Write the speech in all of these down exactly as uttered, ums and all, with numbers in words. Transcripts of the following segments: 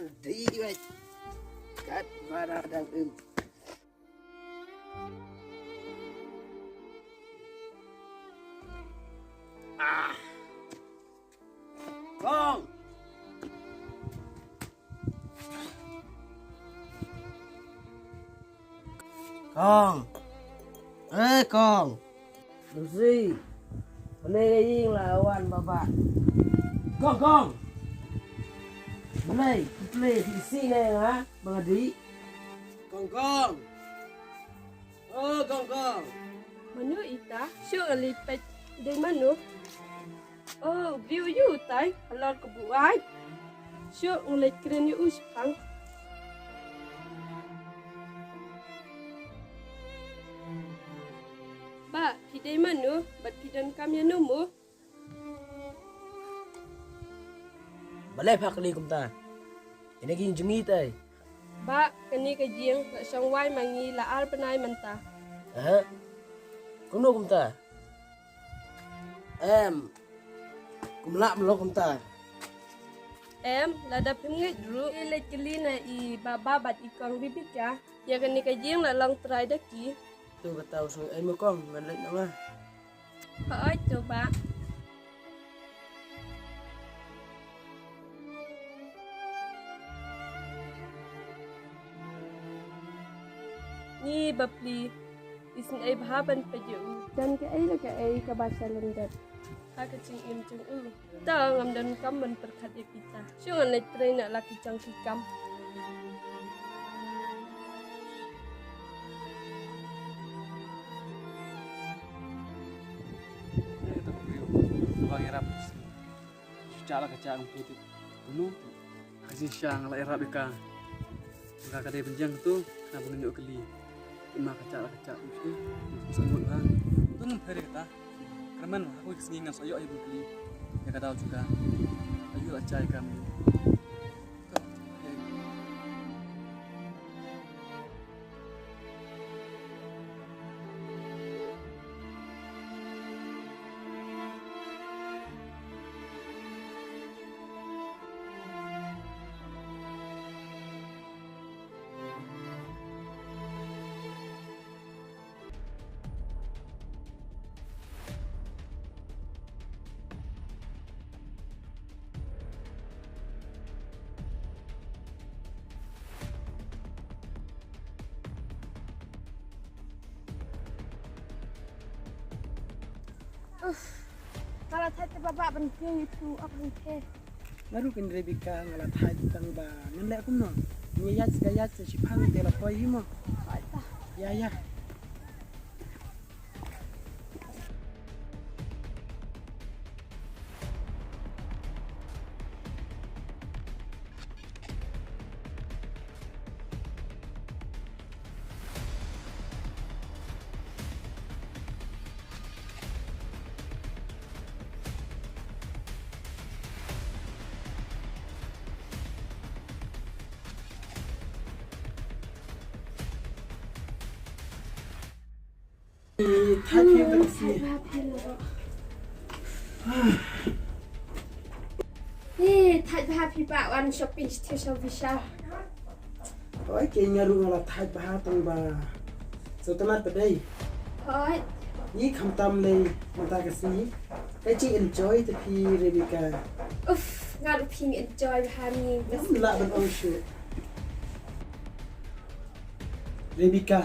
Dih wei. Kat marah dang em. Ah. Kong. Kong. Eh, Kong. Lucy. Balei ka ïing la wan baba? Kong, Kong. Balei, balei, si ne nga, baba di. Kong, Kong. Oh, Kong, Kong. Mano ita? Shu ngalipet. Dei mano? Oh, u briew ïu tai, halor ka buaid. Shu ngaleit kren ïa u shipang. Ba, phi dei mano, bad phi donkam ïa no mo? Balei pha kylli kumta? Ine ki jong ngi tai. Ba, kane ka jing, la shong wai ma ngi la ar bnai mynta. Aha. Kumno kumta? Em. Kum lah mlo kumta. Em, lada phim ngeit ruh. Ki leit kylli na i baba bad i kong Rebecca. Ïa kane ka jing la long trai da ki. Tu kata u sngew ei mo kong, ngan leit na nga. Hooid, to ba. Ni bapli, isynei bha ban peit ïa u. Don kaei la kaei kaba sha lyndet ha ka jingim jong u. Ta ngam donkam ban pyrkhat ïa kita. Shu ngan leit trei na la ki jong ki kam. Ka jingshah la ka jia kumtu. Kumno? Ka jingshah nga la ïarap ïa ka. Nga ka dei pynjang tu, khnang ba ngin ïoh kali. Ima ka jia la ka jia kumtu. Sngewbha. Tu ngam pher ïa kata. Kyrmen ha kawei ka sngi ngan sa ïoh ïa u kali. Ïa ka daw jong ka. Ayu la jia ïa ka mynta. Uff, nga la thait te ba bah ban kiew itu ak ban ke. Nga ruh keiñ Rebecca nga la thait tang ba ngan leh kumno. Ngi ïaid ka ïaid sa shipang te la poi hi mo. Ai ta. Ïa ïa. Thait hi ba si. Eh, thait bha phi ba wan shopping sha Vishal. Oi, ke nga ruh nga la thait bha tang ba. So tang ba dei. Oi. Ni khamtam lei mynta ka sngi. Ka jing enjoy te phi Rebecca. Uff, nga ruh phi enjoy bha ni. Ngam lah ban ong shuh. Rebecca.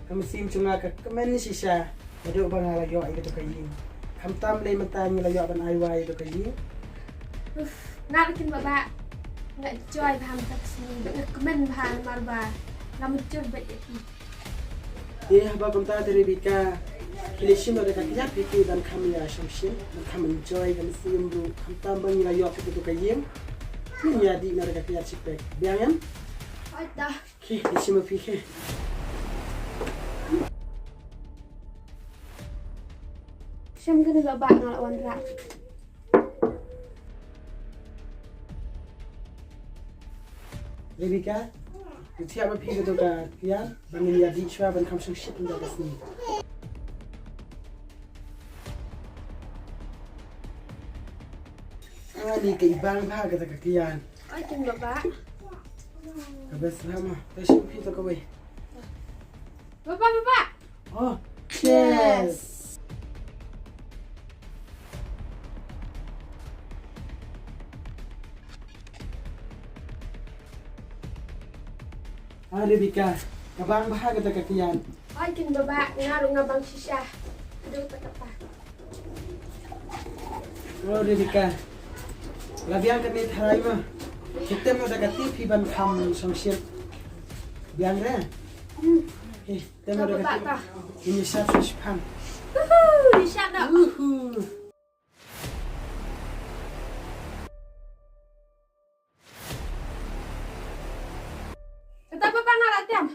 Ka mynsiem jong nga ka kmen shisha naduh ba nga la ïoh ïa katu ka ïing. Khamtam lei mynta ngi la ïoh ban ai wai ïa katu ka ïing. Uff, nga ruh keiñ baba. Nga enjoy bha mynta ka sngi bad nga kmen bha namar ba nga mynjur bad ïa phi. Te haba kumta te Rebecca, phi leh shim noh da ka kjat phi, phi ban kham ïa shongshit, ban kham enjoy ka mynsiem ruh khamtam ba ngi la ïoh ïa katu ka ïing. Ngin ïa dih noh da ka kjat shipek. Biang em? Hooid da. Ki, ki shim ma phi ki. Shem kane ba bah nga la wanrah. Rebecca, u thiah ma phi ka doh ka kiar, ba ngin ïa dih shuwa ban kham shongshit ynda ka sngi. Ani ka i bang bha kata ka kiar. Kin baba. Ka best lah ma. Te shu phi to kawei. Baba, baba. Oh, cheers. Ah, Rebecca, ka bang bha kata ka kyiad. Oi, kin baba, nga ruh nga bang shisha. Aduh, ta kata. Oh, Rebecca. La biang kane tharai ma. Te tem da ka tip hi ban kham shongshit. Biang re. Hmm. Eh, tem da ka tip. Ini sap shipang. Uhu, ini sap dah. Uhu. Kata papa nga la tem.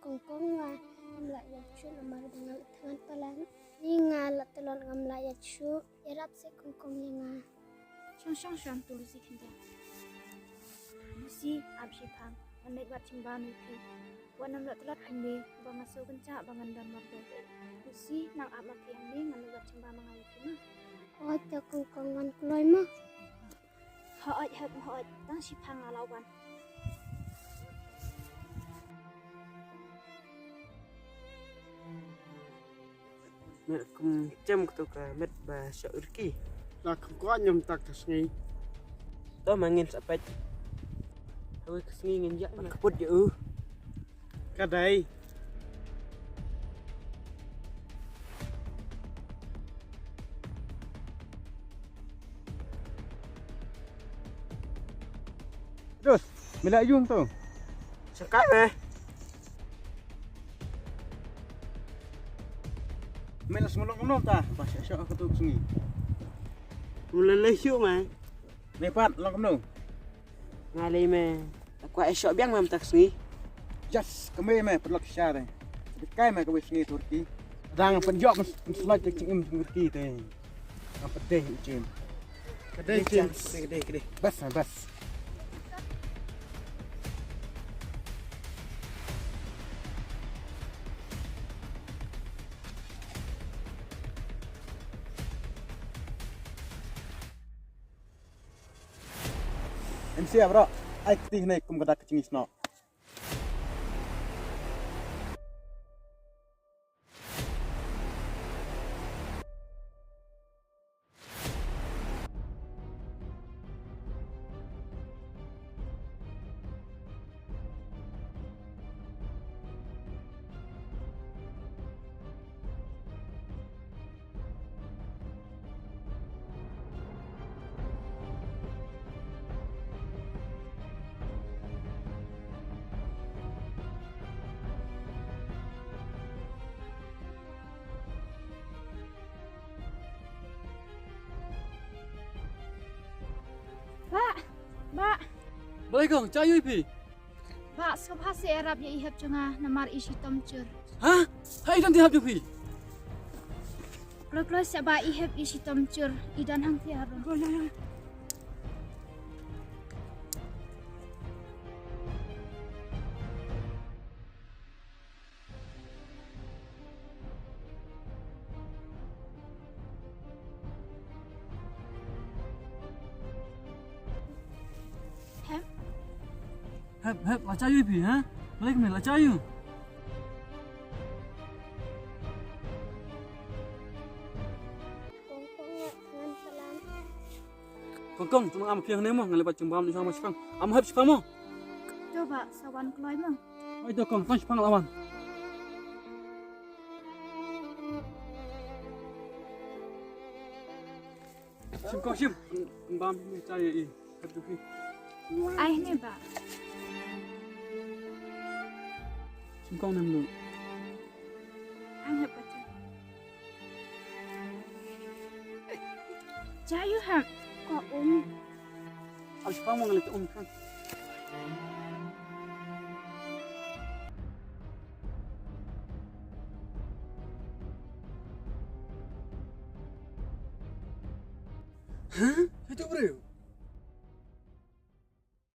Kong Kong, nga ngam lah ïa shuh namar ba nga la thngan palat. Ni nga la tlot, ngam lah ïa shuh. Ïarap seh Kong Kong ïa nga. Shong shong shong, to Lucy khyndiat. Lucy, ap shipang. Ngan leit wad jingbam ïa phi. Wat nym la tlot hangne, ba nga sngewkynjah ba ngan don marwei. Lucy, nang ap ma phi hangne, ngan leit wad jingbam ma nga ïa phi, ma. Hooid te Kong Kong, ngan kloi ma. Hooid, hooid, hooid, tang shipang nga la wan. Me kum jem katu ka met ba shoh rki. La kum ko nyam tak ka sngi. To ma ngin sa peit. Hawi ka sngi ngin ïa ka put ïa u. Ka dei. Terus, me la yung tu. Sakai me. Me la sngulong kumno ta, ba sha sha ka tu sngi. Me la leh shu me. Me pat long kumno. Nga lei me. Kwah ai shoh biang me mynta ka sngi. Jas, ka mei me pynlok sha te. Dei kai me kawei sngi Turki. Dang pynjok men slot te jingim Turki te. Nga pynte u James. Ka dei James. Ka dei, ka dei. Bas me bas. Em sia bro, ai kti hynne kum ka dak ka jingïasnoh. Bah! Bah! Balei kong, cha ïohi phi? Bah, sngewbha seh ïarap ïa i hep jong nga namar i shitom jur. Ha? Ha i don te hep jong phi? Kloi kloi seh bah, i hep i shitom jur, i don hangtei harum. Kloi, kloi, kloi. Hep. Hep, hep, la cha ïohi phi, ha? Balei kumne, la cha ïohi? Kong Kong ïa ngan salam. Kong, tang am phiang ne mo, nga leh ba chim bam ni sama shipang. Am hep shipang mo. To ba, sa wan kloi mo. Oi to kong, tang shipang la wan. Shim kong shim. Bam ni cha ye i. Ai ne ba. Shim kong nem lu. Ang hep ba. Cha yu hep. Ko um. Am shipang mo nga leh um kan.